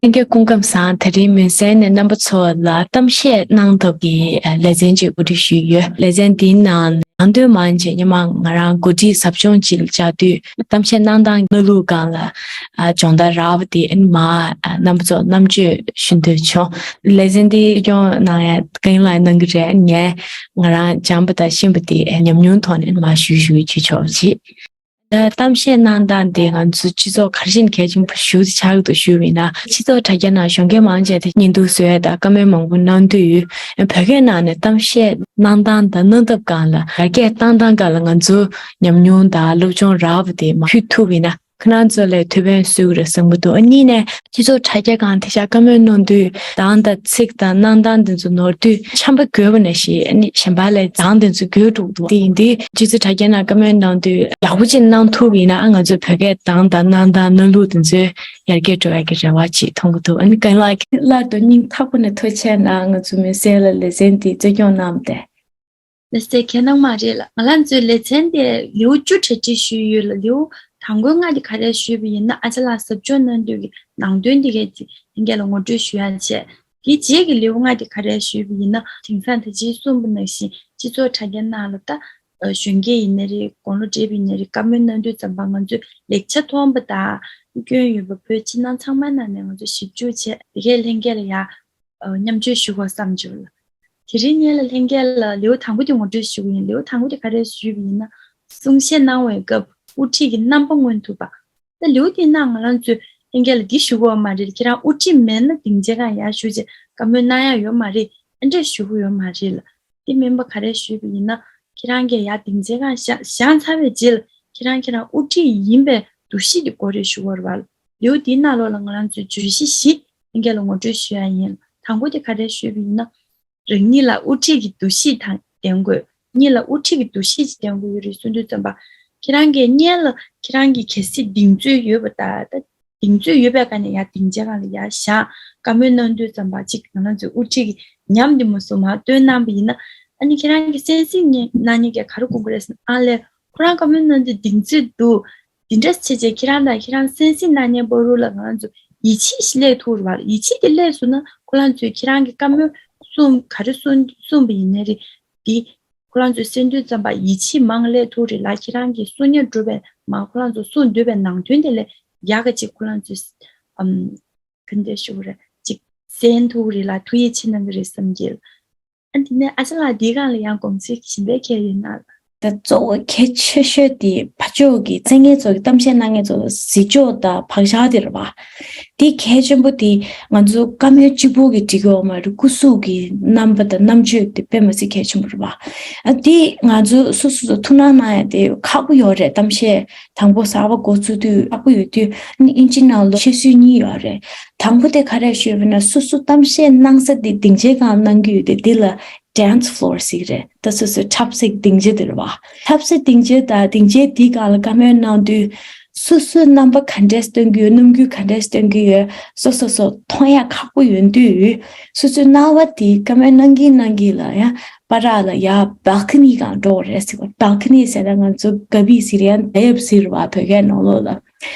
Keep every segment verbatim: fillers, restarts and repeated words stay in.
ལྷན་རྒྱས་སྐུ་ཁམས་བཟང་། དེ་རིང་མུན་སེལ་ནས་རྣམ་པ་ཚོ་ལ་གཏམ་བཤད་གནང་ཐབས་ཀྱི་ལེ་ཚན་ཅིག་གོ་སྒྲིག་ཞུས་ཡོད། ལེ་ཚན་འདིའི་ནང་ནང་དོན་མང་ཆེ་སྔོན་མ་ང་རང་འགོ་ཁྲིད་ཟབ་སྦྱོང་ཅིག་བཅར་དུས་གཏམ་བཤད་གནང་སྟངས་གནས་ལུགས་སྒང་ལ་སྦྱོང་བརྡར་རག་པ་དེ་མར་རྣམ་པ་ཚོར་རྣམ་དཔྱོད་ཞུ་འདོད་བྱུང་། ལེ་ཚན་འདི་སྐྱོང་གནང་ཡ་ཀན་ལགས་གནང་གི་རེད། ངས་ང་རང་སྦྱངས་པ་དང་ཤེས་པ་དེ་ཉམས་མྱོང་ཐོག་ནས་མར་ཞུ་ཞུ་ཅིག་ཆོག་ཅིག་གཏམ་བཤད་གནང་སྟངས་དེ་ང་ཚོ་སྤྱི་ཚོགས་ག་རེ་བྱས་ནས་གལ་ཆེན་པོ་ཞེ་པོ་ཅིག་ཆགས་ཀྱི་འདུག་ཞུས་པ་ཡིན་ན། སྤྱི་ཚོགས་དྲ་རྒྱ་ནང་གཞོན་སྐྱེས་མང་ཆེ་དེ་བརྙན་ཐུང་བཟོ་ཡས་དང་བཀའ་མོལ་མང་པོ་གནང་དུས། བོད་སྐད་ནང་ནས་གཏམ་བཤད་གནང་སྟངས་དང་གནང་ཐབས་སྒང་ལ་ཡར་རྒྱས་བཏང་སྟངས་སྒང་ལ་ང་ཚོ་ཉམས་མྱོང་དང་སློབ་སྦྱོང་རག་པ་དེ་མར་ཕུལ་ཐུབ་པ་ཡིན་ན། ཁོ་རང་ཚོ་ལ་ཐུགས་ཕན་གསོས་ཀྱི་རེད་བསམ་གྱི་འདུག་ཨ་ནི་ནས་སྤྱི་ཚོགས་དྲ་རྒྱ་སྒང་དེ་ཤག་བཀའ་མོལ་གནང་དུས་གདངས་དང་ཚིག་དང་གནང་སྟངས་དེ་ཚོ་ནོར་དུས་འཆམ་པོ་དགོས་པ་ནང་བཞིན། ཨ་ནི་གཞན་པ་ལས་གདངས་དེ་ཚོ་དགོས་འགྲོ་གི་འདུག་དེ་ཡིན་དུས་སྤྱི་ཚོགས་དྲ་རྒྱ་ནང་བཀའ་མོལ་གནང་དུས་ཡག་པོ་ཅིག་གནང་ཐུབ་ཡིན་ན། ཨ་ང་ཚོ་བོད་སྐད་གདངས་དང་གནང་སྟངས་གནང་ལུགས་དེ་ཚོ་ཡར་རྒྱས་འགྲོ་ཡག་གི་རེ་བ་ཅིག་མཐོང་གི་འདུག་ཨ་ནི་རྒན་ལགས་སླར་དུ་སྙིང་ཐག་པ་ནས་ཐུགས་རྗེ་ཆེ་གནང་། ང་ཚོ་མུན་སེལ་ལ་ལེ་ཚན་འདི་གཙོ་སྐྱོང་གནང་བ་དེ། ལགས་སེ། ཁྱེད་རྣམ་པ་རེད་ལ། ང་རང་ཚོའི་ལེ་ཚན་དེ་ལེའུ་བཅུ་གྲ་སྒྲིག་ཞུས་ཡོད་ལ། ལེའུ་དང་པོའི་ལྔ་དེ་ག་རེ་ཞུས་པ་ཡིན་ན། ཨ་ཅག་ལགས་ཟབ་སྦྱོང་གནང་དུས་ཀྱི་ནང་དོན་དེ་གའི་ལྷན་རྒྱས་ལ་ངོ་སྤྲོད་ཞུ་ཡག་བྱས། དེའི་རྗེས་ཀྱི་ལེའུ་ལྔ་དེ་ག་རེ་ཞུས་པ་ཡིན་ན། དེང་སང་ད་ཅི་གསུངས་པ་ནང་བཞིན་སྤྱི་ཚོགས་དྲ་རྒྱ་ནང་ལ་ད་གཞོན་སྐྱེས་ཡིན་ནའི་རེད། དགུང་ལོ་བགྲེས་པ་ཡིན་ནའི་རེད། བཀའ་མོལ་གནང་དུས་ཙམ་པ་ང་ཚོས་ལེགས་ཆ་མཐོང་པ་དང་སྐྱོན་ཡོད་པ་བོད་ཕྱི་ནང་ཚང་མའི་ནང་ནས་ང་ཚོས་ཞིབ་འཇུག་བྱས། དེ་གའི་ལྷན་རྒྱས་ལ་ཡ། ཨ། མཉམ་སྤྱོད་ཞུ་དགོས་བསམ་བྱུང་ལ། དེ་རིང་ངས་ལ་ལྷན་རྒྱས་ལ་ལེའུ་དང་པོ་དེ་ངོ་སྤྲོད་ཞུ་གི་ཡིན། ལེའུ་དང་པོ་དེ་ག་རེ་ཞུས་པ་ཡིན་ན། གསུང་བཤད་གནང་བའི་སྐབས་དབུ་ཁྲིད་ཀྱི་རྣམ་པ་མངོན་ཐུབ་པ། ད་ལེའུ་དེའི་ནང་ང་རང་ཚོས་ལྷན་རྒྱས་ལ་འདི་ཞུ་དགོས་མ་རེད། ཁྱེད་རང་དབུ་ཁྲིད་མེད་ན་སྡིངས་ཆའི་སྒང་ཡར་བཞུགས་བྱས་བཀའ་མོལ་གནང་ཡག་ཡོད་མ་རེད། ཨ་འདྲས་ཞུ་གི་ཡོད་མ་རེད་ལ། དེ་མིན་པ་ག་རེ་ཞུས་པ་ཡིན་ན། ཁྱེད་རང་གིས་ཡར་སྡིངས་ཆའི་སྒང་བཞེངས་བཞེངས་ཚར་བའི་རྗེས་ལ་ཁྱེད་རང་ཁྱེད་རང་དབུ་ཁྲིད་ཡིན་པའི་འདུ་ཤེས་དེ་དགོས་རེད་ཞུ་དགོས་རེད་པ། ལེའུ་འདིའི་ནང་ལོགས་ལ་ང་རང་ཚོས་བརྗོད་གཞི་བཞི་ལྷན་རྒྱས་ལ་ངོ་སྤྲོད་ཞུ་ཡག་ཡིན། དང་པོ་དེ་ག་རེ་ཞུས་པ་ཡིན་ན། རང་ཉིད་ལ་དབུ་ཁྲིད་ཀྱི་འདུ་ཤེས་དང་ལྡན་དགོས། ཉིད་ལ་དབུ་ཁྲིད་ཀྱི་འདུ་ཤེས་ཅིག་ལྡན་དགོས་ཡོད་རེད་གསུང་དུས་ཙམ་པ། ཁྱེད་རང་གིས་སྔོན་ལ་ཁྱེད་རང་གི་གལ་སྲིད་གདེང་ཚོད་ཡོད་པ་དང་། ད་གདེང་ཚོད་ཡོད་པའི་སྒང་ནས་ཡར་སྡིངས་ཆའི་སྒང་ལ་ཡར་བཞེངས་བཀའ་མོལ་གནང་དུས་ཙམ་པ། ཅིག་ང་རང་ཚོའི་དབུ་ཁྲིད་ཀྱི་ཉམས་དེ་མུ་མཐུད་མར་སྟོན་གནང་པ་ཡིན་ན། ཨ་ནི་ཁྱེད་རང་གིས་གསན་གཟིགས་གནང་མཁན་གྱིས་ག་རེ་དགོངས་ཀྱི་རེད་ཟེར་ན། ཨ་ལས་ཁོ་རང་བཀའ་མོལ་གནང་དུས་གདེང་ཚོད་འདུག་འདི་འདྲ་བྱས་བྱས་ཁྱེད་རང་དང་ཁྱེད་རང་གསན་གཟིགས་གནང་མཁན་བར་དུ་ལ་ང་རང་ཚོ་ཡིད་ཆེས་ཤིག་སླེབས་ཐུབ་རེད་པ། ཡིད་ཆེས་དེ་སླེབས་སོང་ན་ཁོ་རང་ཚོས་ཁྱེད་རང་གི་བཀའ་མོལ་གསུང་ག་རེ་གསུང་གསུངས་པ་ཡིན་ནའི་རེད། འདི་ཁོ་རང་ཚོས་གསན་དུས་ཙམ་པ་ཡིད་ཆེས་མང་སླེབས་ཐུབ་རེད་ལ། ཁྱེད་རང་གི་གསུང་ཉན་འགྲོ་བའི་མ་ཁོ་རང་ཚོ་གསུང་འདོད་པའི་ནང་དོན་དེ་ལས་ཡག་ག་ཅིག་ཁོ་རང་ཚོས་ཨམ་ག་འདྲ་ཞུ་དགོས་རེད། ཅིག་གསན་ཐུབ་རེད་ལ། ཐུགས་ཡིད་ཆེས་གནང་གི་རེད་བསམ་གྱི། ཨ། དེ་ནས་ཨ་ཅག་ལགས་འདིའི་སྒང་ལ་ཡང་དགོངས་ཚུལ་གཞན་པ་གང་ཡོད་ན། ད་གཙོ་བོ་གལ་ཆེ་ཤོས་དེ་ཕར་ཕྱོགས་ཀྱི་གསན་མཁན་ཚོ་གི་གཏམ་བཤད་གནང་མཁན་ཚོ་ལ་གཟིགས་ཕྱོགས་དང་བག་ཆགས་དེ་རེད་པ། དེ་གལ་ཆེན་པོ་དེ་ང་ཚོ་བཀའ་མོལ་གཅིག་པོ་གིས་འགྲིག་གི་ཡོད་མ་རེད། སྐུ་གཟུགས་ཀྱི་རྣམ་པ་དང་རྣམ་དཔྱོད་དེ་དཔེ་མི་སྲིད་གལ་ཆེན་པོ་རེད་པ། ཨ། དེ་ང་ཚོ་སོ་སོ་སོ་ཐུགས་སྣང་གནང་ཡ་དེ་ཁག་པོ་ཡོད་རེད། གཏམ་བཤད་དང་པོ་གསར་པ་འགོ་བཙུགས་དུས་ཁག་པོ་ཡོད་དུས། ཨ་ནི་དབྱིན་ཇི་ནང་ལོགས་བཤད་སྲོལ་གཉིས་ཡོད་རེད། དང་པོ་དེ་ག་རེ་ཞུས་པ་ན། སོ་སོ་གཏམ་བཤད་གནང་ས་དེ་སྡིངས་ཆའི་སྒང་གནང་གི་ཡོད་དེ། དེ་ལ་dance floor ཟེར་གྱི་རེད། ད་སོ་སོའི་འཁྲབ་སའི་སྡིངས་ཆ་དེ་རེད་པ། འཁྲབ་སའི་སྡིངས་ཆ་དང་སྡིངས་ཆའི་དེའི་སྒང་ལ་བཀའ་མོལ་གནང་དུས། སོ་སོའི་རྣམ་པ་ག་འདྲས་སྟོན་གྱི་ཡོད། རྣམ་འགྱུར་ག་འདྲས་སྟོན་གྱི་ཡོད། སོ་སོ་སོ་མཐོང་ཡ་ཁག་པོ་ཡོང་དུས། སོ་སོའི་རྣ་བ་དེ་བཀའ་མོལ་གནང་གིན་གནང་གིན་ལ་ཡ། བར་ལ་ཡ་balcony སྒང་འགྲོ་དགོས་རེད་ཟེར་བ། balcony ཟེར་ན་ང་ཚོ་ག་པི་ཟེར་ཡ་ལེབ་ཟེར་བ་བོད་སྐད་ནང་ལོགས་ལ།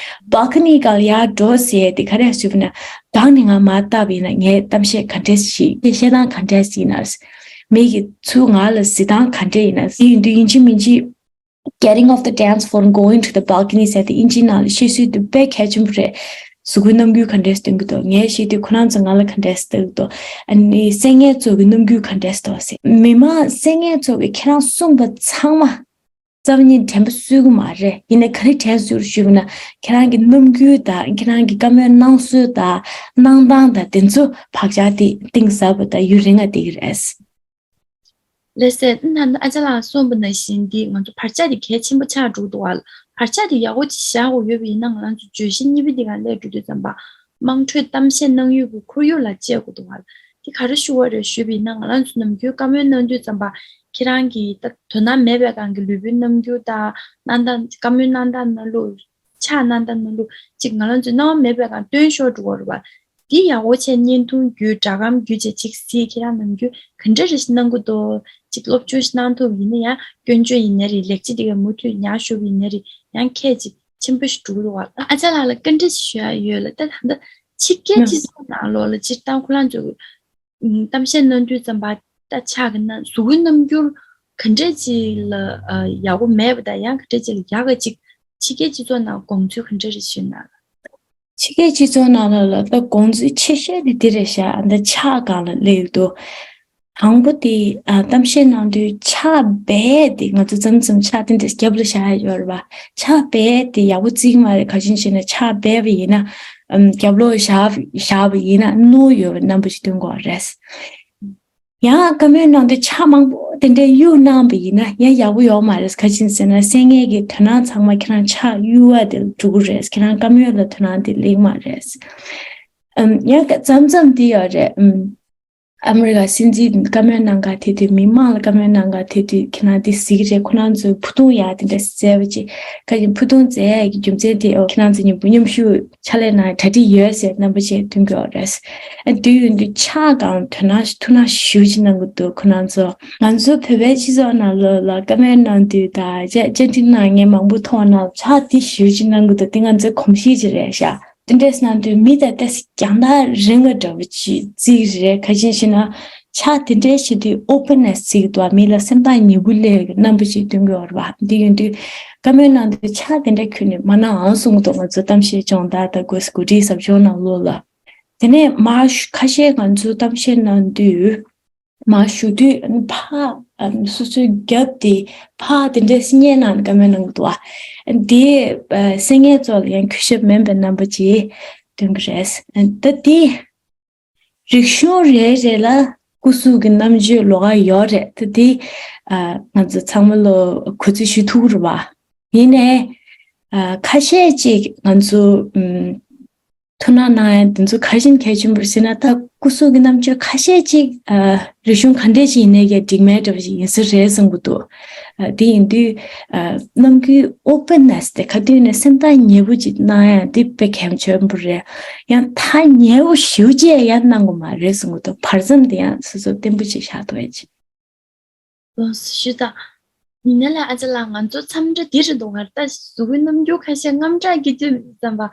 balcony སྒང་ལ་ཡར་འགྲོ་ཟེར་དེ་ག་རེ་ཞུས་པ་ན། བདག་ནི་ང་མར་བལྟས་པ་ཡིན་ན་ངའི་གཏམ་བཤད་ག་འདྲས་ཤིག་བཤད་སྟངས་ག་འདྲས་ཤིག་ཡིན་ན། མིག་གིས་ཚུར་ང་ལ་གཟིགས་སྟངས་ག་འདྲས་ཡིན་ན། དེ་ཡིན་དུས་ཡིན་གཅིག་མིན་གཅིག getting off the dance floor and going to the balcony ཟེར་དེ་དབྱིན་ཇིའི་ནང་ལ་བཤད་སྲོལ་དེ་དཔེ་གལ་ཆེན་པོ་རེད། གཟུགས་པོའི་རྣམ་འགྱུར་ག་འདྲས་སྟོན་གྱི་འདུག་ངས་བཤད་དུས་ཁོ་རང་ཚོ་ང་ལ་ག་འདྲས་ལྟ་གི་འདུག་ཨ་ནི་གསན་མཁན་ཚོ་གི་རྣམ་འགྱུར་ག་འདྲས་འདུག་ཟེར། མི་མང་གསན་མཁན་ཚོ་གིས་ཁྱེད་རང་གསུངས་པ་ཚང་མ་རྩ་བ་ཉིད་དྲན་པ་གསོས་ཀྱི་མ་རེད། ཡིན་ནའི་ག་རེ་དྲན་གསོས་ཞུས་པ་ན། ཁྱེད་རང་གི་རྣམ་འགྱུར་དང་ཁྱེད་རང་གི་བཀའ་མོལ་གནང་སྲོལ་དང་གནང་སྟངས་དང་དེ་ཚོ་བག་ཆགས་དེ་གཏིང་ཟབ་པ་དང་ཡུན་རིང་ང་བསྡད་ཀྱི་རེད། ལགས་སེ། ད་ཨ་ཅག་ལགས་གསུངས་པ་ནང་བཞིན་འདི་ང་ཚོ་བར་ཆད་དེ་གལ་ཆེན་པོ་ཆགས་འགྲོ་འདུག་བ། བར་ཆད་དེ་ཡག་པོ་ཅིག་བཞག་དགོས་ཡོད་པ་ཡིན་ན། ང་རང་ཚོ་བརྗོད་གཞི་གཉིས་པ་འདི་ག་སླེབས་འགྲོ་དུས་ཙམ་པ། དམངས་ཁྲོད་གཏམ་བཤད་གནང་ཡུལ་གྱི་ཁོར་ཡུག་ལ་དཔྱད་དགོས་འདུག་བ། འདི་ག་རེ་ཞུ་བ་རེད་ཞུས་པ་ཡིན་ན། ང་རང་ཚོ་ནམ་རྒྱུན་བཀའ་མོལ་གནང་དུས་ཙམ་པ། ཁྱེད་རང་གི་ད་དོ་སྣང་མེད་པའི་སྒང་གི་ལུས་པོའི་རྣམ་འགྱུར་དང་། གནང་སྟངས། བཀའ་མོལ་གནང་སྟངས་གནང་ལུགས། ཕྱག་གནང་སྟངས་གནང་ལུགས་ཅིག་ང་རང་ཚོའི་སྣང་བ་མེད་པའི་སྒང་སྟོན་ཤོར་འགྲོ་གི་རེད་པ། འདི་ཡག་པོ་བྱས་བརྙན་ཐུང་བརྒྱུད་སྒྲ་སྒམ་བརྒྱུད་བྱས་ཅིག་གཟིགས། ཁྱེད་རང་ནམ་རྒྱུན་ག་འདྲ་རེ་ཞིག་གནང་གི་འདུག་ཅིག་སློབ་སྦྱོང་ཞིག་གནང་ཐུབ་ཡིན་ན་ཡང་སྐྱོན་བརྗོད་ཡིན་ནའི་རེད། ལེགས་ཆ་དེ་ག་མུ་མཐུད་ཉར་ཞུགས་ཡིན་ནའི་རེད། ཡང་ཁྱད་ཅིག་ཆེན་པོ་ཞིག་འགྲོ་གི་འདུག་བ། ཨ་ཅག་ལགས་ལ་བཀའ་འདྲི་ཞུ་ཡ་ཡོད་ལ། ད་ད་ལྟ་ ཕྱི་རྒྱལ་སྤྱི་ཚོགས་ནང་ལོགས་ལ་སྤྱིར་བཏང་ཁོ་རང་ཚོས་ཨམ་གཏམ་བཤད་གནང་དུས་ཙམ་པ་ད་ཕྱག་གི་ན་གཟུགས་པོའི་རྣམ་འགྱུར་ག་འདྲས་ཅིག་ལ་ཨ་ཡག་པོ་མེད་པ་དང་ཡང་ག་འདྲས་ཅིག་ལ་ཡག་ག་ཅིག་ཕྱི་རྒྱལ་སྤྱི་ཚོགས་ནང་དགོངས་ཚུལ་ག་འདྲས་རེ་ཞུས་ན། ཕྱི་རྒྱལ་སྤྱི་ཚོགས་ནང་ལ་ལ་ད་དགོངས་ཚུལ་ཆེ་ཤོས་དེ་འདི་རེད་ཤག་ཨ་ད་ཕྱག་སྒང་ལ་སླེབས་འདུག་དང་པོ་དེ་ཨ་གཏམ་བཤད་གནང་དུས་ཕྱག་སྦས་དེ་ང་ཚོ་མཚམས་མཚམས་ཕྱག་དེ་འདྲ་རྒྱབ་ལ་བཞག་ཡ་ཡོད་རེད་པ། ཕྱག་སྦས་དེ་ཡག་པོ་བརྩི་གི་མ་རེད། ག་ཅི་ཡིན་ཞེ་ན་ཕྱག་སྦས་པ་ཡིན་ན་ཨམ་རྒྱབ་ལོགས་བཞག་བཞག་པ་ཡིན་ན་ནོར་ཡོད་པ་རྣམ་པ་ཞིག་སྟོན་དགོས་རེད། ཡང་བཀའ་མོལ་གནང་དུས་ཕྱག་མང་པོ་དེ་འདྲའི་གཡུག་གནང་བ་ཡིན་ན་ཡང་ཡག་པོ་ཡོད་མ་རེད། ག་ཅི་ཡིན་ཟེར་ན་གསན་མཁན་གྱི་དོ་སྣང་ཚང་མ་ཁྱེད་རང་ཕྱག་གཡུག་པ་དེ་ལ་འགྲོ་གི་རེད། ཁྱེད་རང་བཀའ་མོལ་ལ་དོ་སྣང་དེ་སླེབས་མ་རེད། ཨམ་ཡང་མཚམས་མཚམས་དེ་ཡོད་རེད། ཨམ། ཨ་མི་རི་ཀ་སྲིད་འཛིན་བཀའ་མོལ་གནང་ག་ཐད་དུས་མི་མང་ལ་བཀའ་མོལ་གནང་ག་ཐད་དུས་ཁྱེད་རང་དེ་གཟིགས་རེད། ཁོ་རང་ཚོས་བུ་ཐུང་ཡག་དེ་འདྲ་བཙལ་བ་ཅིག་ག་ཡིན་བུ་ཐུང་བཙལ་ཡག་གི་རྒྱུ་མཚན་དེ་ཨོ་ཁྱེད་རང་ཚོ་མཉམ་པོ་མཉམ་ཞུགས་ཕྱག་ལས་གནང་གྲ་སྒྲིག་ཡོད་ཟེར་རྣམ་པ་ཅིག་སྟོན་གྱི་ཡོད་རེད། ཨ་དེ་ཡིན་དུས་ཕྱག་སྒང་དོ་སྣང་ཐུགས་སྣང་ཞེ་པོ་ཅིག་གནང་གི་འདུག་ཁོ་རང་ཚོ་ང་ཚོ་བོད་པའི་སྤྱི་ཚོགས་ནང་ལོགས་ལ་བཀའ་མོལ་གནང་དུས་ད་བཅར་བཅར་འདྲི་གནང་མཁན་མང་པོ་མཐོང་ན་ཕྱག་དེ་ཞེ་པོ་ཅིག་གནང་གི་འདུག་དེ་ང་ཚོའི་གོམས་གཤིས་ཅིག་རེད་ཤག་དེ་འདྲས་གནང་དུས་མི་དང་ཏོག་ཙམ་རྒྱང་ཐག་རིང་བ་འདྲ་བོ་ཅིག་བརྩི་གི་རེད། ག་ཅི་ཡིན་ཞེ་ན་ཕྱག་དེ་འདྲས་བྱེད་དུས་ཨོ་པན་ནེ་སི་བརྩི་གི་འདུག་མི་ལ་སེམས་ཐག་ཉེ་པོ་སླེབས་ཀྱི་རྣམ་པ་ཅིག་སྟོན་གྱི་ཡོད་རེད་པ། འདི་ཡིན་དུས་བཀའ་མོལ་གནང་དུས་ཕྱག་དེ་འདྲ་ཁྱོན་ནས་མ་གནང་ཨང་གསུང་གི་འདུག་ང་ཚོ་གཏམ་བཤད་སྦྱོང་བརྡར་དང་སྒོས་སུ་འགོ་ཁྲིད་ཟབ་སྦྱོང་ནང་ལོགས་ལ། དེ་ནས་མར་ཁ་ཤས་ང་ཚོ་གཏམ་བཤད་གནང་དུས། མར་ཞུ་དུས་ཕར་སོ་སོའི་རྒྱབ་དེ་ཕར་དེ་འདྲས་སྙད་ནང་བཀའ་མོལ་གནང་གི་འདུག་བ། དེ་གསན་མཁན་ཚོ་ལ་ཡང་གུས་ཞབས་མིན་པའི་རྣམ་པ་ཅིག་སྟོན་གི་རེད། ད་དེ་རིག་གཞུང་རེ་རེ་ལ་སྐུ་གཟུགས་ཀྱི་རྣམ་དཔྱོད་ལོགས་ཀ་ཡོད་རེད། ད་དེ་ང་ཚོ་ཚང་མ་ལོ་གུས་བརྩི་ཞུ་ཐུབ་རེད་བ། ཡིན་ནའི་ཁ་ཤས་ཅིག་ང་ཚོ་ཐུགས་སྣང་གནང་ཡ་འདི་ཚོ་ག་རེ་བྱས་ནས་གལ་ཆེན་པོ་རེད་ཟེར་ན། ད་སྐུ་གཟུགས་ཀྱི་རྣམ་དཔྱོད་ཁ་ཤས་ཅིག་ཨ་རིག་གཞུང་ག་འདྲས་ཅིག་ཡིན་ནའི་ཀྱང་འགྲིག་མེད་འདྲ་བ་ཞིག་ཡིན་ས་རེད་བསམ་གྱི་འདུག་ཨ་དེ་ཡིན་དུས་ཨ་རྣམ་ཀུན་ཨོ་པན་ནེ་སི་དེ་ག་དུས་ནས་སེམས་ཐག་ཉེ་པོ་ཅིག་གནང་ཡ་འདི་དཔེ་གལ་ཆེན་པོ་རེད། ཡང་ཐག་ཉེ་པོ་ཞེ་པོ་ཅིག་ཡང་གནང་དགོས་མ་རེད་བསམ་གྱི་འདུག་བར་མཚམས་དེ་ཡང་སོ་སོ་བརྟན་པོ་ཅིག་བཞག་ཐུབ་ཡ་ཅིག་ལོངས་སུ་ཞུ་དང་། ཡིན་ན་ལ་ཨ་ཅག་ལགས། ང་ཚོ་འཚམས་འདྲི་འདི་རེད་འདུག་ག་ད་གཟུགས་པོའི་རྣམ་འགྱུར་ཁ་ཤས་དངངས་སྐྲག་སྐྱེ་དུས་ཙམ་པ།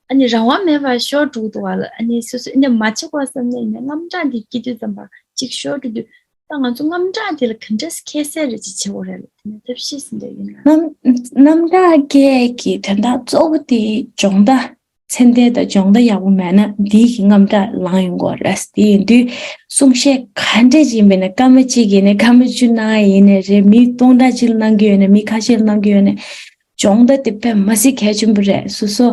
ཨ་ནི་རང་དབང་མེད་པར་ཤོར་འགྲོ་འདུག་བ་ལ། ཨ་ནི་སོ་སོ་ཨ་ནི་མ་བྱེད་དགོས་བསམ་ནས་ཡིན་ན་དངངས་སྐྲག་འདི་སྐྱེ་དུས་ཙམ་པ་གཅིག་ཤོར་འགྲོ་དུས། ད་ང་ཚོ་དངངས་སྐྲག་འདི་ལ་ག་འདྲས་ཁྱད་བསད་རེ་ཅིག་བྱེད་དགོས་རེད་ལ། དེ་ནས་ཐབས་ཤེས་ཟིན་འདོད་ཡིན་ན། དངངས་དངངས་སྐྲག་སྐྱེ་གི་དོན་དག་གཙོ་བོ་དེ་སྦྱོང་བརྡར། ཚད་ལྡན་དང་སྦྱོང་བརྡར་ཡག་པོ་མེད་ན་འདི་གི་དངངས་སྐྲག་ལངས་ཡོང་གི་རེད། དེ་ཡིན་དུས་གསུང་བཤད་ག་འདྲས་ཡིན་པ་ཡིན་ན་སྐར་མ་གཅིག་ཡིན་ནའི་སྐར་མ་བཅུ་གནང་ཡ་ཡིན་ནའི་རེད། མི་སྟོང་ཕྲག་གཅིག་ལ་གནང་གི་ཡོད་ནའི་མི་ཁ་ཤས་ལ་གནང་གི་ཡོད་ནའི་སྦྱོང་བརྡར་དེ་དཔེ་མ་སྲིད་གལ་ཆེན་པོ་རེད། སོ་སོ་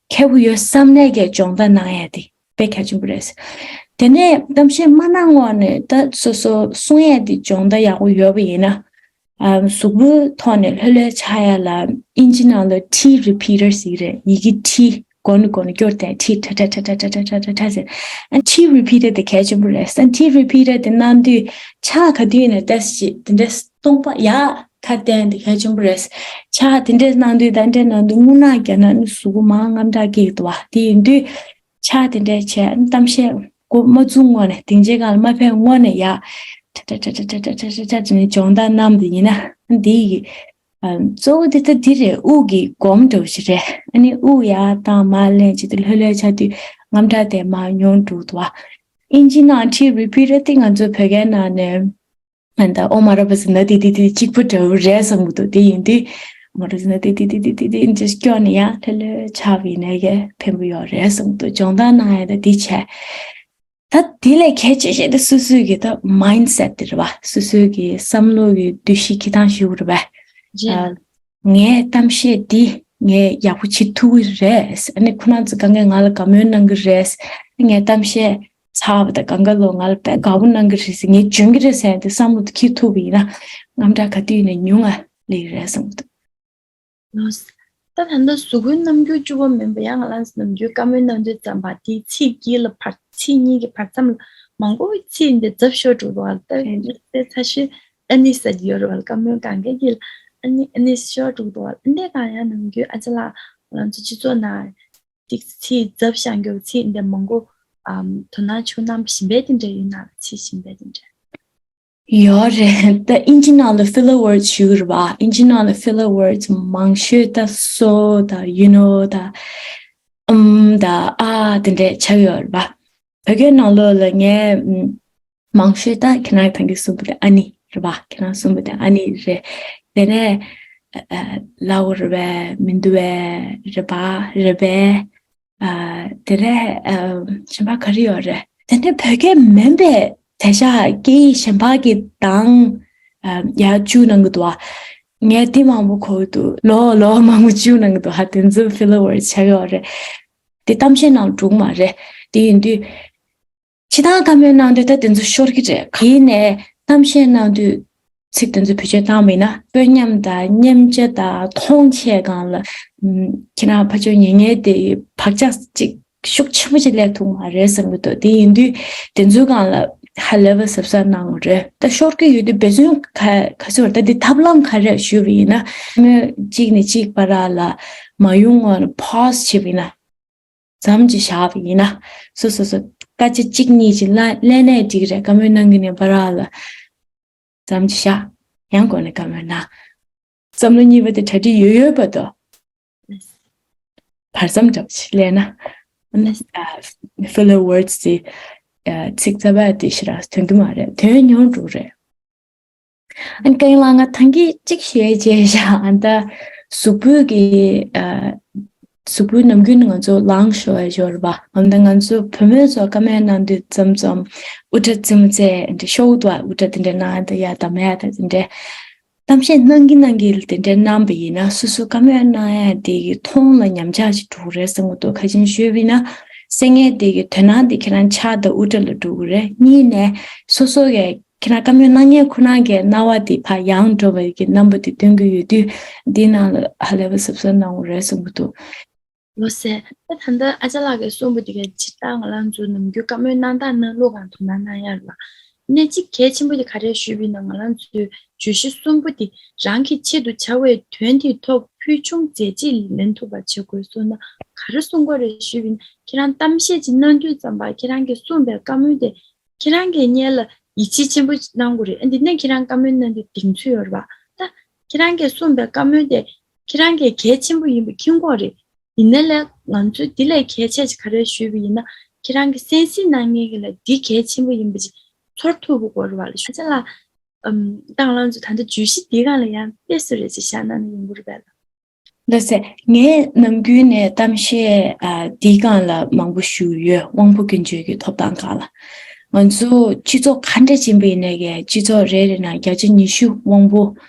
མཁས་པོ་ཡོད་བསམ་ནས་ཀྱི་སྦྱོང་བརྡར་གནང་ཡ་དེ་དཔེ་གལ་ཆེན་པོ་རེད། དེ་ནས་གཏམ་བཤད་མ་གནང་སྔོན་ནས་ད་སོ་སོ་གསུང་ཡ་དེ་སྦྱོང་བརྡར་ཡག་པོ་ཡོད་པ་ཡིན་ན། ཨ་གཟུགས་པོའི་ཐོག་ནས་ལྷོད་ལྷོད་ཆགས་ཡ་ལ་ཨིན་ཇི་ནང་ལ་T repeater ཟེར་གྱི་རེད། ཡི་གེ་T་མགོ་ནས་མགོ་ནས་སྐྱོར་ཏེ་T་ཊ་ཊ་ཊ་ཟེར། ཨ་T repeater་དེ་གལ་ཆེན་པོ་རེད། ཨ་T repeater དེ་གནང་དུས་ཕྱག་ག་དུས་ནས་ཏོག་ཙམ་དེ་འདྲས་སྟོང་པ་ཡག་ཁ་བསྟན་དེ་གལ་ཆེན་པོ་རེད། ཕྱག་དེ་འདྲས་གནང་དུས་ད་འདྲས་གནང་དུས་རྔུལ་ནག་བརྒྱབ་ན་ནི་གཟུགས་པོ་མར་དངངས་སྐྲག་སྐྱེ་གི་འདུག་བ། དེ་ཡིན་དུས། ཕྱག་དེ་འདྲས་བྱས་གཏམ་བཤད་འགོ་མ་བཙུགས་སྔོན་ནས་སྡིངས་ཆའི་སྒང་ལ་མ་ཕེབས་སྔོན་ནས་ཡ་ཊ་ཊ་ཊ་ཊ་ནས་སྦྱོང་བརྡར་གནང་བ་དེ་ཡིན་ན་འདི་ཡི་གཙོ་བོ་དེ་ད་འདི་རེད། དབུགས་ཀྱི་སྒོམ་འདྲ་བོ་ཞིག་རེད། ཨ་ནི་དབུགས་ཡར་བཏང་མར་ལེན་བྱེད་དུས་ལྷོད་ལྷོད་ཆགས་དུས་དངངས་སྐྲག་དེ་མར་ཉུང་འགྲོ་འདུག་བ། ཨིན་ཇི་ནང་T repeater དེ་ང་ཚོའི་བོད་སྐད་ནང་ནས། ཨ་ད་ཨོ་མ་ར་པ་ཟི་ན་ཏི་ཏི་ཏི་གཅིག་པུ་འདྲ་བོ་རེད་བསམ་གི་འདུག་དེ་ཡིན་དུས་མ་ར་ཟི་ན་ཏི་ཏི་ཏི་ཏི་ཏི་ཏི་ཅིག་སྐྱོར་ནས་ཡང་ལྷོད་ལྷོད་ཆགས་པ་ཡིན་ན་ཡང་ཕན་པོ་ཡོད་རེད་བསམ་གི་འདུག་སྦྱོང་བརྡར་གནང་ཡ་ད་འདི་བྱས། ད་དེ་ལས་གལ་ཆེ་ཤོས་དེ་སོ་སོའི་གི་ད་མའིན་སེཊ་དེ་རེད་བ། སོ་སོའི་གི་བསམ་བློ་གི་འདུ་ཤེས་འཁྱེར་སྟངས་ཞིག་རེད་བ། རེད། ཨ་ངའི་གཏམ་བཤད་འདི་ངས་ཡག་པོ་བྱེད་ཐུབ་ཀྱི་རེད། ཨ་ནི་ཁོ་རང་ཚོ་གང་གས་ང་ལ་དགའ་མོས་གནང་གི་རེད། ངའི་གཏམ་བཤད་ཚར་བ་དང་གང་ག་ལོ་ང་ལ་དཔེ་དགའ་པོ་གནང་གི་རེད་ཟེར། ངས་འཇོན་གི་རེད་ཟེར་ཏེ་བསམ་བློ་འཁྱེར་ཐུབ་པ་ཡིན་ན་དངངས་སྐྲག་ག་དུས་ནས་ཉུང་ང་སླེབས་ཀྱི་རེད་བསམ་གྱི་འདུག་ལགས། ད་ད་ལྟ་གཟུགས་པོའི་རྣམ་འགྱུར་སྐྱོ་པོ་མིན་པ་ཡང་ང་རང་ཚོ་ནམ་རྒྱུན་བཀའ་མོལ་གནང་དུས་ཙམ་པ་དེའི་ཚིག་དཀྱིལ་ལ་བར་ཚིག་གཉིས་ཀྱི་བར་མཚམས་ལ་མང་པོ་ཚིག་འདི་རྫབ་ཤོར་འགྲོ་འདུག་བ། ད་དེ་ཚ་ཤོས་ཨ་ནི་ཟེར་གྱི་ཡོད་རེད་བ། བཀའ་མོལ་གང་གའི་དཀྱིལ་ལ་ཨ་ནི་ཨ་ནི་ཤོར་འགྲོ་འདུག་བ། འདི་གང་ཡང་ནམ་རྒྱུན་ཨ་ཅག་ལགས་ང་རང་ཚོ་སྤྱི་ཚོགས་ནང་ཏིག་ཙི་ཚིག་རྫབ་བཞག་རྒྱུ་ཚིག་འདི་མང་པོ་ཨམ་དོ་སྣང་ཆུང་གནང་བཞིན་པའི་དེ་འདྲ་ཡིན་ན་ཚིག་བཞིན་པའི་དེ་འདྲ། ཡོད་རེད། ད་ཨིན་ཇི་ནང་ལ་filler words ཞུ་གི་རེད་བ། ཨིན་ཇི་ནང་ལ་filler words མང་ཤོས་ད་so ད་you know ད་ ཨུམ་ད་ཨ་དེ་འདྲས་ཆགས་ཡོད་རེད་པ། བོད་སྐད་ནང་ལོགས་ལ་ངས་ཨུམ་མང་ཤོས་ད་ཁྱེད་རང་ཐང་གི་གསུམ་པོ་དེ་ཨ་ནི་རེད་པ། ཁྱེད་རང་གསུམ་པོ་དེ་ཨ་ནི་རེད། དེ་ནས་ཨ་ཨ་ལའོ་རེད་པས། མི་འདུག་པས། རེད་པ། རེད་པས། ཨ་དེ་ནས་ཨ་གཞན་པ་ག་རེ་ཡོད་རེད། དེ་ནས་བོད་སྐད་མིན་པའི་དེ་ཤ་སྐད་ཡིག་གཞན་པ་གི་གདངས་ཨ་ཡར་བཅུག་གནང་གི་འདུག་པ། ངས་དེ་མང་པོ་གོ་གི་འདུག་ལོ་ལོ་མང་པོ་བཅུག་གནང་གི་འདུག་ཧ། དེ་ཚོ་ཕི་ལར་ཝར་ཌི་ཆགས་ཡོད་རེད། དེ་གཏམ་བཤད་ནང་འགྲོ་གི་མ་རེད། དེ་ཡིན་དུས། སྤྱིར་བཏང་བཀའ་མོལ་གནང་དུས་ད་དེ་ཚོ་ཤོར་གི་རེད། ཡིན་ནའི་གཏམ་བཤད་གནང་དུས་ཚིག་དེ་ཚོ་བེད་སྤྱོད་བཏང་བ་ཡིན་ན། དཔོན་ཉམས་དང་མཉམ་བརྗེ་དང་མཐོང་ཆེན་སྒང་ལ་ཨམ་ཁྱེད་རང་ཕར་ཕྱོགས་ཉན་མཁན་དེ་བག་ཆགས་གཅིག་ཤུགས་ཆེན་པོ་ཅིག་སླེབས་ཐུབ་མ་རེད་བསམ་གི་འདུག་དེ་ཡིན་དུས་དེ་ཚོའི་སྒང་ལ་ཧ་ལས་པ་གཟབ་གཟབ་གནང་དགོས་རེད། ད་ཤོར་གི་ཡོད་དུས་འབད་བརྩོན་ག་ག་ཚོད་རེད། ད་འདི་ཐབས་ལམ་ག་རེ་ཞུས་པ་ཡིན་ན། མོས་གཅིག་ནས་གཅིག་བར་ལ་མ་ཡོང་བར་པོ་ཟི་བྱས་པ་ཡིན་ན། མཚམས་ཅིག་བཞག་པ་ཡིན་ན། སོ་སོ་སོ་སྐད་ཆ་གཅིག་གཉིས་ཅིག་ལ་ལན་ནས་འགྲིག་རེད། བཀའ་མོལ་གནང་གི་ནས་བར་ལ་མཚམས་ཅིག་བཞག་ཡང་སྒོ་ནས་བཀའ་མོལ་གནང་། བསམ་བློ་གཉིས་པ་དེ་གྲ་སྒྲིག་ཡོད་ཡོད་པ་དོ། བར་མཚམས་འདྲ་པོ་ཞིག་སླེབས་ན། ཕི་ལར་ཝར་ཌི་དེ་ཚིག་རྩ་བ་དེ་ཞེ་དྲག་ཐོན་གི་མ་རེད། ཐོན་མྱོང་འགྲོ་རེད། ཨ་ནི་ཀེང་ལགས་ང་ཐང་གི་གཅིག་ཞུ་ཡས་བྱས་ཤག་ཨ་ད་གཟུགས་པོའི་གི་ཨ་གཟུགས་པོའི་ནམ་རྒྱུན་ང་ཚོ་ལངས་ཤོར་བའི་འབྱོར་བ། ཨ་ད་ང་ཚོ་བུ་མོ་ཚོ་བཀའ་མོལ་གནང་དུས་ཙམ་ཙམ་དབུ་སྐྲ་རྩེ་མོ་རྩེ་འདི་ཤོག་ཏུ་དབུ་སྐྲ་དེ་འདྲ་གནང་ད་ཡ་ད་མེད་ད་དེ་འདྲ་གཏམ་བཤད་གནང་གི་གནང་གི་དེ་འདྲ་གནང་པ་ཡིན་ན་སོ་སོ་བཀའ་མོལ་གནང་ཡ་དེ་གི་མཐོང་ལ་ཉམས་ཆག་ཅིག་འགྲོ་གི་རེད་བསམ་གི་འདུག་ག་ཅིན་ཞུས་པ་ཡིན་ན་སེ་ངན་དེ་གི་དོན་སྣང་དེ་ཁྱེད་རང་ཕྱག་དང་དབུ་སྐྲ་ལ་འགྲོ་གི་རེད། གཉིས་ནས་སོ་སོ་གི་ཁྱེད་རང་བཀའ་མོལ་གནང་མཁན་ཁོ་རང་གི་རྣ་བ་དེ་ཕར་ཡང་འགྲོ་བའི་གི་རྣམ་པ་དེ་སྟོན་གི་ཡོད་དུས་འདིའི་ནང་ལ་ཧ་ལས་པ་གཟབ་གཟབ་གནང་དགོས་རེད་བསམ་གི་འདུག་ལགས་སོ། ད་ད་ལྟ་ཨ་ཅག་ལགས་ཀྱིས་གསུངས་པ་དེ་ག་སྤྱིར་བཏང་ང་རང་ཚོ་ནམ་རྒྱུན་བཀའ་མོལ་གནང་སྟངས་གནང་ལུགས་སྒང་དོ་སྣང་གནང་ཡ་རེད་པ། ནས་གཅིག་གལ་ཆེན་པོ་དེ་ག་རེ་ཞུས་པ་ཡིན་ན་ང་རང་ཚོའི་བརྗོད་གཞི་གསུམ་པོ་དེ་རང་གི་ཆེད་དུ་བྱ་བའི་དོན་དེའི་ཐོག་ཕུལ་བྱུང་མཛད་རྗེས་ལེན་ཐུབ་པ་བྱེད་དགོས་གསུངས་ན་ག་རེ་གསུང་དགོས་རེད་ཞུས་པ་ཡིན་ན། ཁྱེད་རང་གཏམ་བཤད་ཅིག་གནང་དུས་ཙམ་པ་ཁྱེད་རང་གིས་གསུངས་པའི་བཀའ་མོལ་དེ་ཁྱེད་རང་གིས་སྔོན་ལ་ཡིད་ཆེས་ཆེན་པོ་གནང་དགོས་རེད། ཨ་འདི་ནས་ཁྱེད་རང་བཀའ་མོལ་གནང་དུས་གདེང་ཚོད་ཡོད་རེད་པ། ད་ཁྱེད་རང་གིས་གསུངས་པའི་བཀའ་མོལ་དེ་ཁྱེད་རང་གིས་གལ་ཆེན་པོ་ཡིན་པ་མཁྱེན་གྱི་ཡོད་རེད། ཡིན་ན་ལས་ང་ཚོས་འདི་ལས་གལ་ཆེ་ཅིག་ག་རེ་ཞུས་པ་ཡིན་ན་ཁྱེད་རང་གིས་གསན་གཟིགས་གནང་མཁན་གྱི་ལ་འདི་གལ་ཆེན་པོ་ཡིན་པ་ཅིག་ཚོར་ཐུབ་དགོས་རེད་པ་ལགས། ཨ་ཅག་ལགས་ཨམ་ད་ང་རང་ཚོ་ད་ལྟ་བརྗོད་གཞི་འདིའི་སྒང་ལ་ཡང་དཔེ་སུ་རེ་ཅིག་བཞག་གནང་ན་ཡོང་གི་རེད་པས་ལགས། ལགས་སེ། ངས་ནམ་རྒྱུན་ནས་གཏམ་བཤད་ཨ་འདིའི་སྒང་ལ་མང་པོ་ཞུས་ཡོད། དབང་པོ་སྐྱོན་བརྗོད་ཀྱི་ཐོབ་ཐང་སྒང་ལ། ང་ཚོ་སྤྱི་ཚོགས་ག་འདྲ་ཅིག་ཡིན་པ་ཡིན་ནའི་གི་སྤྱི་ཚོགས་རེ་རེ་ནང་བརྒྱ་ཆ་ཉི་ཤུ་དབང་པོ་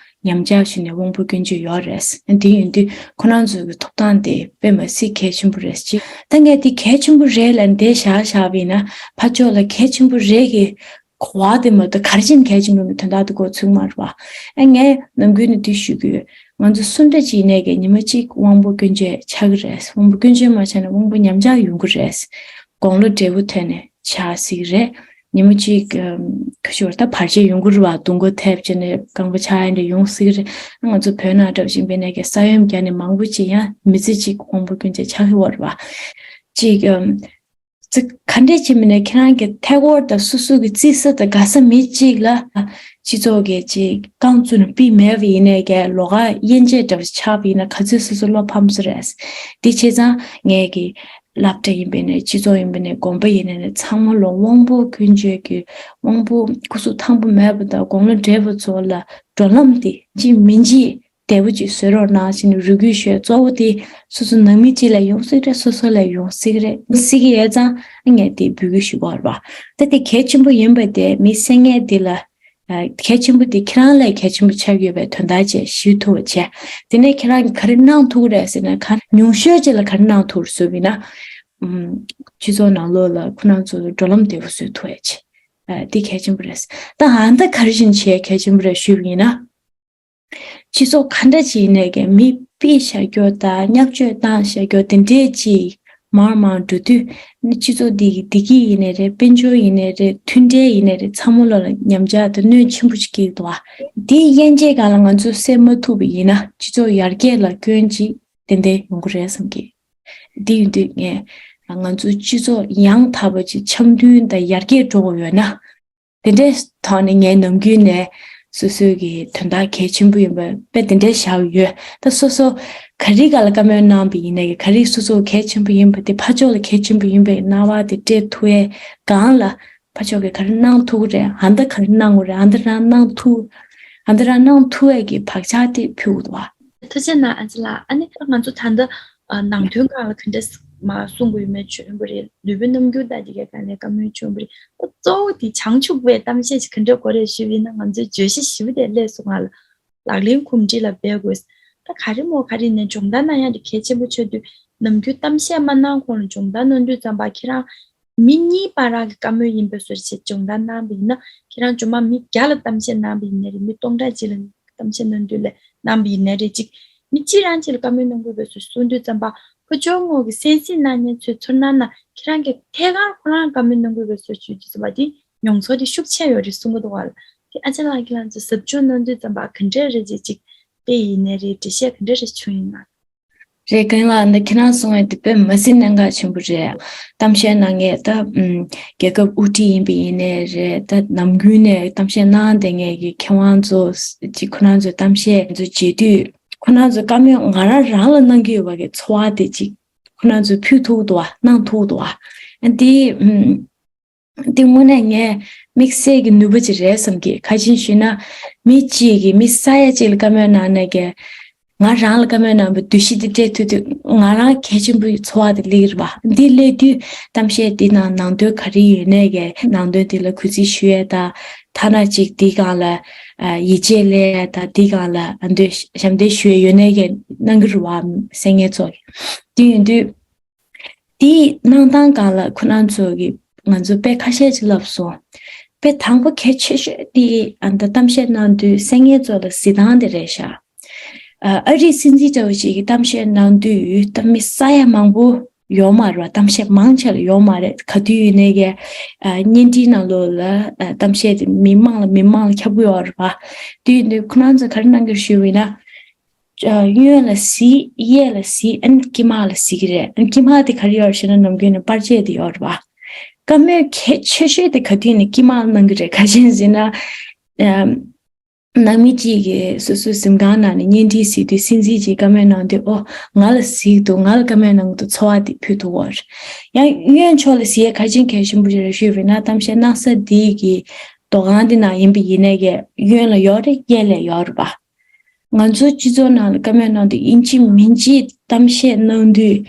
ཉམས་ཆག་ཞུས་ནས་དབང་པོ་སྐྱོན་བརྗོད་ཡོད་རེད། དེ་ཡིན་དུས་ཁོ་རང་ཚོའི་གི་ཐོབ་ཐང་དེ་དཔེ་མ་སྲིད་གལ་ཆེན་པོ་རེད། ཅིག་ད་ངས་དེ་གལ་ཆེན་པོ་རེད་ལབ་འདི་བཞག་བཞག་པ་ཡིན་ན་ཕར་ཕྱོགས་ལ་གལ་ཆེན་པོ་རེད་གི་གོ་བ་དེ་མ་གཏོགས་ག་རེ་བྱས་ནས་གལ་ཆེན་པོ་ཡིན་པའི་དོན་དག་དེ་གོ་ཚུགས་མ་རེད་པ། ཨ་ངས་ནམ་རྒྱུན་ནས་འདི་ཞུ་གི་ཡོད། ང་ཚོ་སུ་འདྲ་ཅིག་ཡིན་ནའི་གི་ཉི་མ་གཅིག་དབང་པོ་སྐྱོན་བརྗོད་ཆགས་ཀྱི་རེད། དབང་པོ་སྐྱོན་བརྗོད་མ་ཆགས་ན་དབང་པོ་ཉམས་ཆག་ཡོང་གི་རེད། དགུང་ལོ་བགྲེས་པོ་ཐོན་ནས་ཆགས་སྲིད་ཀྱི་རེད། ཉི་མ་གཅིག་ག་ཞུ་བར་ད་བར་ཆད་ཡོང་གི་རེད་པ། སྡུག་གུ་ཐེབས་བྱས་ནས་རྐང་པ་ཆག་ཡ་འདྲ་ཡོང་སྲིད་ཀྱི་རེད། ང་ཚོ་བོད་ནང་འདྲ་བཞིན་པའི་ནས་གི་ས་ཡོམ་བརྒྱབ་ནས་མང་པོ་ཅིག་ཡང་མི་ཚེ་གཅིག་དབང་པོ་སྐྱོན་བརྗོད་ཆགས་ཀྱི་ཡོད་རེད་པ། གཅིག་ག་ག་འདྲས་ཅིག་མིན་ནས་ཁྱེད་རང་གི་ཐད་ཀོར་དང་སོ་སོ་གི་རྩིས་ས་དང་དགའ་ས་མི་གཅིག་ལ་སྤྱི་ཚོགས་ཀྱི་ཅིག་རྐང་བཙུགས་ནས་ཕུད་མེད་པ་ཡིན་ནའི་གི་ལོགས་ཀ་དབྱེ་འབྱེད་འདྲ་པོ་ཆགས་པ་ཡིན་ན་ག་ཚོད་སོ་སོ་བློ་ཕམ་ས་རེད། དེ་བྱས་ཙང་ངས་གི་སློབ་གྲྭ་ཡིན་པ་ནས་སྤྱི་ཚོགས་ཡིན་པ་ནས་དགོན་པ་ཡིན་ནའི་ཚང་མ་ལ་དབང་པོ་སྐྱོན་བརྗོད་ཀྱི་དབང་པོ་སྐུ་གཟུགས་ཐང་པོ་མེད་པ་དང་དགུང་ལོ་བགྲེས་པོ་ཚོ་ལ་འགྲོ་ལམ་དེ་ཅིག་མིན་ཅིག་བདེ་པོ་ཅིག་བཟོ་རོགས་གནང་ཞེས་ནས་རེ་སྐུལ་ཞུས། གཙོ་བོ་དེ་སོ་སོ་ནང་མི་གཅིག་ལ་ཡོང་སྲིད་རེད། སོ་སོ་ལ་ཡོང་སྲིད་རེད། སྲིད་ཀྱི་ཡོད་ཙང་ངས་དེ་འབོད་སྐུལ་ཞུ་གི་ཡོད་རེད་པ། ད་དེ་གལ་ཆེན་པོ་ཡིན་པ་དེ་མི་སེ་ངན་འདི་ལ་གལ་ཆེན་པོ་དེ་ཁྱེད་རང་ལས་གལ་ཆེན་པོ་ཆགས་ཡོད་པའི་དོན་དག་ཅིག་ཞུ་ཐུབ་པ་བྱས། དེ་ནས་ཁྱེད་རང་གིས་ག་རེ་གནང་ཐུབ་རེད་ཟེར་ན་ག་ཉུང་ཤོས་ཅིག་ལ་ག་རེ་གནང་ཐུབ་རེད་ཟེར་བ་ཡིན་ན། སྤྱི་ཚོགས་ནང་ལོགས་ལ་ཁོ་རང་ཚོ་འགྲོ་ལམ་བདེ་པོ་བཟོ་ཐུབ་པ་བྱས། དེ་གལ་ཆེན་པོ་རེད། ད་ཨ་ད་ག་རེ་བྱས་ནས་བྱས་གལ་ཆེན་པོ་རེད་ཞུས་པ་ཡིན་ན། སྤྱི་ཚོགས་ག་འདྲ་ཅིག་ཡིན་ནའི་གི་མི་ཕུད་བཞག་རྒྱུ་དང་བརྙས་བཅོས་བཏང་བཞག་རྒྱུ་དེ་འདྲས་ཅིག་མར་མར་འགྲོ་དུས་ནི་སྤྱི་ཚོགས་འདི་གི་བདེ་སྐྱིད་ཡིན་ནའི་རེད། དཔལ་འབྱོར་ཡིན་ནའི་རེད། མཐུན་འབྲེལ་ཡིན་ནའི་རེད། ཚང་མ་ལོགས་ལ་ཉམས་ཆག་དང་གནོད་ཆེན་པོ་ཅིག་སྐྱེལ་གྱི་འདུག་པ། དེ་དབྱེ་འབྱེད་སྒང་ལ་ང་ཚོས་སེལ་མ་ཐུབ་པ་ཡིན་ན་སྤྱི་ཚོགས་ཡར་རྒྱས་ལ་སྐྱོན་ཅིག་ཏན་ཏན་ཡོང་གི་རེད་བསམ་གི། དེ་ཡིན་དུས་ངས་ང་ཚོའི་སྤྱི་ཚོགས་ཡང་དག་པ་ཅིག་འཆམ་མཐུན་དང་ཡར་རྒྱས་འགྲོ་དགོས་ཡོད་ན། དེ་འདྲའི་ཐོག་ནས་ངས་ནམ་རྒྱུན་ནས་སོ་སོའི་གི་དོན་དག་གལ་ཆེན་པོ་ཡིན་པ་དཔེ་དེ་འདྲའི་བཞག་ཡོད། ད་སོ་སོ་ ག་རེ་ག་ལ་བཀའ་མོལ་གནང་བ་ཡིན་ནའི་ག་རེ་སོ་སོ་གལ་ཆེན་པོ་ཡིན་པ་དེ་ཕར་ཕྱོགས་ལ་གལ་ཆེན་པོ་ཡིན་པའི་སྣང་བ་དེ་སྤྲད་ཐུབ་ཡས་སྒང་ལ་ཕར་ཕྱོགས་ཀྱིས་ག་རེ་གནང་ཐུབ་ཀྱི་རེད། ཨ་འདི་ག་རེ་གནང་དགོས་རེད། ཨ་འདི་རང་གནང་ཐུབ། ཨ་འདི་རང་གནང་ཐུབ་ཡས་ཀྱི་བག་ཆགས་དེ་ཕུལ་དགོས་འདུག་བ། ཐུགས་རྗེ་གནང་ཨན་ཅི་ལགས། ཨ་ནི་ང་ཚོ་ད་ལྟ་ཨ་ནང་དོན་སྒང་ལ་ག་འདྲས་མ་གསུང་དགོས་ཡོད་མེད་ཆོད་པ་རེད། ལུས་པོའི་རྣམ་འགྱུར་དང་དེ་གའི་སྒང་ནས་བཀའ་མོལ་བྱུང་བ་རེད། ད་གཙོ་བོ་དེ་བྱང་ཆུབ་པའི་གཏམ་བཤད་ཅིག་ག་འདྲས་དགོས་རེད་ཞུས་པ་ཡིན་ན་ང་ཚོའི་བརྗོད་གཞི་ཞིབ་པ་དེ་སླེབས་སོང་ང་ལ། ལག་ལེན་གོམས་འདྲིས་ལ་འབད་དགོས། ད་ག་རེ་མོ་ག་རེ་ནས་སྦྱོང་བརྡར་གནང་ཡ་དེ་གལ་ཆེན་པོ་ཆགས་དུས་ནམ་རྒྱུན་གཏམ་བཤད་མ་གནང་གོང་ལ་སྦྱོང་བརྡར་གནང་དུས་ཙམ་པ་ཁྱེད་རང་མི་གཉིས་བར་གྱི་བཀའ་མོལ་ཡིན་པའི་བཟོ་ཞིག་སྦྱོང་བརྡར་གནང་བ་ཡིན་ན་ཁྱེད་རང་རྗེས་མ་མི་བརྒྱ་ལ་གཏམ་བཤད་གནང་བ་ཡིན་ན་རེད། མི་སྟོང་ཕྲག་གཅིག་ལ་གཏམ་བཤད་གནང་དུས་ལ་གནང་བ་ཡིན་ན་རེད། ཅིག་མི་གཅིག་རང་གཅིག་ལ་བཀའ་མོལ་གནང་དགོས་པའི་བཟོ་ཞིག་གསུང་དུས་ཙམ་པ་ཕར་ཕྱོགས་ངོས་ཀྱི་གསན་གཟིགས་གནང་མཁན་ཚོས་ཚོར་སྣང་ན་ཁྱེད་རང་གི་ཐད་ཀར་ཁོ་རང་བཀའ་མོལ་གནང་དགོས་པའི་བཟོ་ཞིག་ཡོད་དུས་ཙམ་པ་དེ་མྱོང་ཚོར་དེ་ཤུགས་ཆེ་ཡོད་རེད་གསུང་གི་འདུག་བ། དེ་ཨ་ཅག་ལགས་ཀྱིས་ང་ཚོ་ཟབ་སྦྱོང་གནང་དུས་ཙམ་པ་ག་འདྲས་རེད་ཅེས་ཅིག་དཔེ་ཡིན་ནའི་རེད། འགྲེལ་བཤད་ག་འདྲས་རེ་བྱུང་ཡིན་ན། རེད། རྒན་ལགས་འདི་ཁྱེད་རང་གསུང་བའི་དེ་དཔེ་མ་སྲིད་གནད་འགག་ཆེན་པོ་རེད། གཏམ་བཤད་གནང་མཁན་ད་ཨུམ་རྒྱལ་ཁབ་དབུ་ཁྲིད་ཡིན་པ་ཡིན་ནའི་རེད། ད་ནམ་རྒྱུན་ནས་གཏམ་བཤད་གནང་བསྡད་མཁན་གྱི་མཁས་དབང་ཚོ་ཅིག་ཁོ་རང་ཚོའི་གཏམ་བཤད་ཚོ་བརྗེད་དུས་ཁོ་རང་ཚོའི་བཀའ་མོལ་ང་རང་རང་ལ་གནང་གི་ཡོད་པ་གི་ཚོར་བ་དེ་ཅིག་ཁོ་རང་ཚོས་ཕུལ་ཐུབ་འདུག་བ། གནང་ཐུབ་འདུག་བ། དེ་ཨུམ། འདི་དངོས་གནས་ངས་དམིགས་བསལ་གྱི་ནུས་པ་ཅིག་རེད་བསམ་གི། ག་རེ་ཡིན་ཞུས་ན། མི་གཅིག་གིས་མི་ས་ཡ་གཅིག་ལ་བཀའ་མོལ་གནང་ནས་ཀྱི། ང་རང་ལ་བཀའ་མོལ་གནང་བའི་འདུ་ཤེས་འདི་སྤྲད་ཐུབ་དུས་ང་རང་གལ་ཆེན་པོའི་ཚོར་བ་དེ་སླེབས་ཀྱི་རེད་བ། འདི་སླེབས་དུས་གཏམ་བཤད་འདི་ནང་ནང་དོན་ག་རེ་ཡོད་ནས་ཀྱི་ནང་དོན་འདི་ལ་གུས་བརྩི་ཞུ་ཡས་དང་། ཐ་ན་ཅིག་འདི་སྒང་ལ་ཡིད་ཆེས་སླེབས་ཡས་དང་འདི་སྒང་ལ་ཨ་འདོད་ཞབས་འདེགས་ཞུ་ཡས་ཡོད་ནས་ཀྱི་གནང་གི་རེད་བ། གསན་མཁན་ཚོ་གི། འདི་ཡིན་དུས། དེའི་གནང་སྟངས་སྒང་ལ་ཁོ་རང་ཚོ་གིས་ང་ཚོ་དཔེ་ཁ་ཤས་ཅིག་ལབ་སོང་། དཔེ་དང་པོ་གལ་ཆེ་ཤོས་དེ་ཨ་ད་གཏམ་བཤད་གནང་དུས་གསན་མཁན་ཚོ་ལ་གཟིགས་སྟངས་དེ་རེད་ཤག་ཨ་ཨ་རིའི་སྲིད་འཛིན་འདྲ་བོ་ཞིག་གིས་གཏམ་བཤད་གནང་དུས་ད་མི་ས་ཡ་མང་པོ་ཡོད་མ་རེད་བ། གཏམ་བཤད་མང་ཆེ་ལ་ཡོད་མ་རེད། ག་དུས་ཡིན་ནའི་གི་ཨ་བརྙན་འཕྲིན་ནང་ལོགས་ལ་ཨ་གཏམ་བཤད་དེ་མི་མང་ལ་མི་མང་ལ་ཁྱབ་ཀྱི་ཡོད་རེད་བ། དེ་ཡིན་དུས་ཁོ་རང་ཚོ་ག་རེ་གནང་གི་རེད་ཞུས་པ་ཡིན་ན། གཡོན་ལ་གཟིགས། གཡས་ལ་གཟིགས། ཨ་ནི་དཀྱིལ་མ་ལ་གཟིགས་ཀྱི་རེད། ཨ་ནི་དཀྱིལ་མ་དེ་ག་རེ་ཡོད་རེད་ཞེ་ན་ནམ་རྒྱུན་ནས་པར་ཆས་དེ་ཡོད་རེད་བ། བཀའ་མོལ་གལ་ཆེ་ཤོས་དེ་ག་དུས་ནས་དཀྱིལ་མ་ལ་གནང་གི་རེད། ག་རེ་ཡིན་ཟེར་ན། ཨམ། ནང་མི་གཅིག་གིས་སོ་སོའི་གཟིམ་ཁང་ནང་ནས་བརྙན་འཕྲིན་གཟིགས་དུས་སྲིད་འཛིན་གྱིས་བཀའ་མོལ་གནང་དུས་ཨོ་ང་ལ་གཟིགས་འདུག་ང་ལ་བཀའ་མོལ་གནང་གི་འདུག་ཚོར་བ་དེ་ཕུལ་ཐུབ་ཀྱི་ཡོད་རེད། ཡང་གཡོན་ཕྱོགས་ལ་གཟིགས་ཡས་ག་རེ་གལ་ཆེན་པོ་རེད་ཞུས་པ་ཡིན་ན་གཏམ་བཤད་གནང་ས་འདི་གི་དོ་ཁང་འདི་ནང་ཡིན་པ་ཡིན་ནའི་གི་གཡོན་ལ་ཡོད་རེད། གཡས་ལ་ཡོད་རེད་པ། ང་ཚོའི་སྤྱི་ཚོགས་ནང་ལ་བཀའ་མོལ་གནང་དུས་ཡིན་གཅིག་མིན་གཅིག་གཏམ་བཤད་གནང་དུས།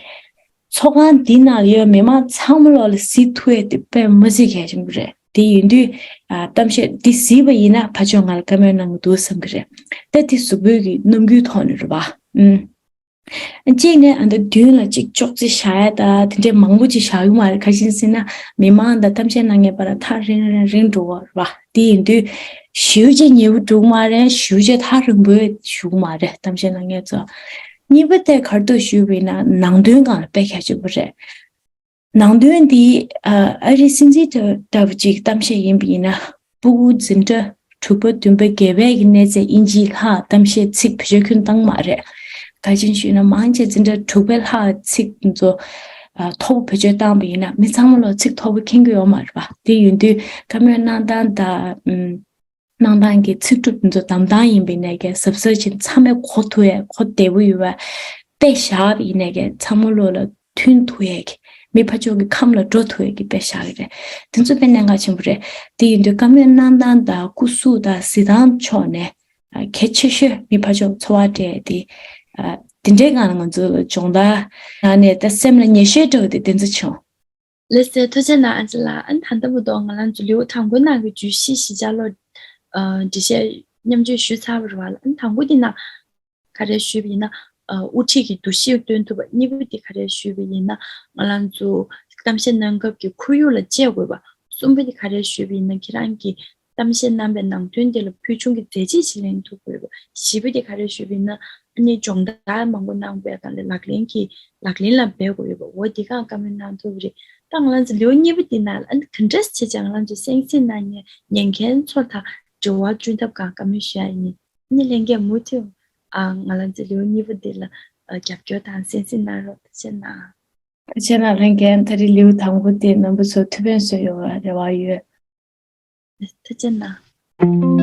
ཚོགས་ཁང་འདི་ནང་ལ་ཡོད་མི་མང་ཚང་མ་ལོག་ལ་གཟིགས་ཐུབ་ཡས་དེ་དཔེ་མ་སྲིད་གལ་ཆེན་པོ་རེད། དེ་ཡིན་དུས་ཨ་གཏམ་བཤད་འདི་གཟིགས་པ་ཡིན་ན་ཕར་ཕྱོགས་ང་ལ་བཀའ་མོལ་གནང་གི་འདུག་བསམ་གི་རེད། ད་དེ་གཟུགས་པོའི་གི་རྣམ་འགྱུར་ཐོག་ནས་རེད་པ། ཨུམ། གཅིག་ནས་ཨ་ད་མདུན་ལ་གཅིག་ཅོག་ཙེ་བཞག་ཡ་ད་དེ་འདྲའི་མང་པོ་ཅིག་བཞག་གི་མ་རེད། ག་རེ་ཡིན་ཟེར་ན་མི་མང་དང་གཏམ་བཤད་གནང་མཁན་བར་ཐག་རིང་རིང་རིང་འགྲོ་གི་རེད་པ། དེ་ཡིན་དུས་ཞེ་པོ་ཅིག་ཉེ་པོ་འགྲོ་གི་མ་རེད། ཞེ་པོ་ཅིག་ཐག་རིང་པོ་ཞུ་གི་མ་རེད་གཏམ་བཤད་གནང་མཁན་ཚོ། གཉིས་པ་དེ་ག་རེ་འདུག་ཞུས་པ་ཡིན་ན་ནང་དོན་སྒང་ལ་དཔེ་གལ་ཆེན་པོ་རེད། ནང་དོན་འདི་ཨ་ཨ་རིའི་སྲིད་འཛིན་འདྲ་བོ་ཅིག་གཏམ་བཤད་ཡིན་པ་ཡིན་ན་སྤུ་གུ་འཛིན་གྲྭ་དྲུག་པ་བདུན་པ་བརྒྱད་པའི་གི་གནས་ཚད་དབྱིན་ཇིའི་ལྷག་གཏམ་བཤད་ཚིག་བེད་སྤྱོད་ཁྱོན་བཏང་མ་རེད། ག་རེ་ཡིན་ཞུས་ན་མང་ཆེ་འཛིན་གྲྭ་དྲུག་པའི་ལྷག་ཚིག་ཚོ་ཨ་མཐོ་པོ་བེད་སྤྱོད་བཏང་པ་ཡིན་ན་མི་ཚང་མ་ལོ་ཚིག་མཐོ་པོ་མཁྱེན་གྱི་ཡོད་མ་རེད་པ། དེ་ཡིན་དུས་བཀའ་མོལ་གནང་སྟངས་དང་ཨུམ། གནང་སྟངས་ཀྱི་ཚིག་གྲུབ་འདི་ཚོ་བདམས་སྟངས་ཡིན་པ་ཡིན་ནའི་གི་གཟབ་གཟབ་བྱས་ཚང་མས་གོ་ཐུབ་ཡས་གོ་བདེ་པོ་ཡོད་པ། དཔེ་བཞག་པ་ཡིན་ནའི་གི་ཚང་མ་བློ་ལ་ཐོན་ཐུབ་ཡས་ཀྱི་མི་ཕར་ཕྱོགས་ཀྱི་ཁམས་ལ་འགྲོ་ཐུབ་ཡས་ཀྱི་དཔེ་བཞག་གི་རེད། དེ་ཚོ་དཔེ་གནད་འགག་ཆེན་པོ་རེད། དེ་ཡིན་དུས་བཀའ་མོལ་གནང་སྟངས་དང་སྐུ་གཟུགས་དང་གཟིགས་སྟངས་ཕྱོགས་ནས་ཨ་གལ་ཆེ་ཤོས་མི་ཕར་ཕྱོགས་ཚོར་བ་སྤྲད་དེ་ཨ་དེ་འདྲའི་སྒང་ལ་ང་ཚོ་ལ་སྦྱོང་བརྡར་གནང་ནས་ད་སེམས་ལ་ཉེར་ཞེ་འདྲ་བོ་དེ་དེ་ཚོ་བྱུང་། ལགས་སོ། ཐུགས་རྗེ་གནང་ཨན་ཅི་ལགས། ཨ་ནི་ད་ལྟ་བར་དུ་ང་རང་ཚོ་ལེའུ་དང་པོའི་ནང་གི་བརྗོད་གཞི་གཞིར་བཞག་ལ་ཨ་འགྲེལ་བཤད་མཉམ་སྤྱོད་ཞུས་ཚར་བ་རེད་བ་ལ། ཨ་ནི་དང་པོ་འདི་ན་ག་རེ་ཞུས་པ་ཡིན་ན་ཨ་དབུ་ཁྲིད་ཀྱི་འདུ་ཤེས་སྟོན་ཐུབ་པ། གཉིས་པ་འདི་ག་རེ་ཞུས་པ་ཡིན་ན་ང་རང་ཚོ་གཏམ་བཤད་གནང་སྐབས་ཀྱི་ཁོར་ཡུག་ལ་དཔྱད་དགོས་པ། གསུམ་པ་འདི་ག་རེ་ཞུས་པ་ཡིན་ན་ཁྱེད་རང་གིས་གཏམ་བཤད་གནང་པའི་ནང་དོན་དེ་ལ་ཕུལ་བྱུང་གི་མཛད་རྗེས་ཤིག་ལེན་ཐུབ་དགོས་པ། བཞི་པ་དེ་ག་རེ་ཞུས་པ་ཡིན་ན་ཨ་ནི་སྦྱོང་བརྡར་མང་པོ་གནང་པའི་སྒང་ལ་ལག་ལེན་གྱི་ལག་ལེན་ལ་འབད་དགོས་ཡོད་པ། འོ་དེ་གང་བཀའ་མོལ་གནང་ཐུབ་པ་རེད། ད་ང་རང་ཚོ་ལེའུ་གཉིས་པ་དེ་ནང་ལ་ཨ་ནི་ག་འདྲས་བྱས་ཀྱང་ང་རང་ཚོ་གསན་གཟིགས་གནང་མཁན་ཉན་མཁན་ཚོ་དང་འབྲེལ་བ་བསྐྲུན་ཐབས་གང་བཀའ་མོལ་ཞུ་ཡ་ཡིན། ཨ་ནི་ལྷན་རྒྱས་མུ་མཐུད་ཨ་ང་རང་ཚོ་ལེའུ་གཉིས་པ་དེ་ལ་ཨ་རྒྱབ་སྐྱོར་དང་གསན་གཟིགས་གནང་རོགས། ཐུགས་རྗེ་གནང་། ཐུགས་རྗེ་གནང་། ལྷན་རྒྱས་ད་རེས་ལེའུ་དང་པོ་དེ་རྣམ་པ་ཚོ་ཐུགས་ཕན་གསོས་ཡོང་བའི་རེ་བ་ཡོད། ཐུགས་རྗེ་གནང་།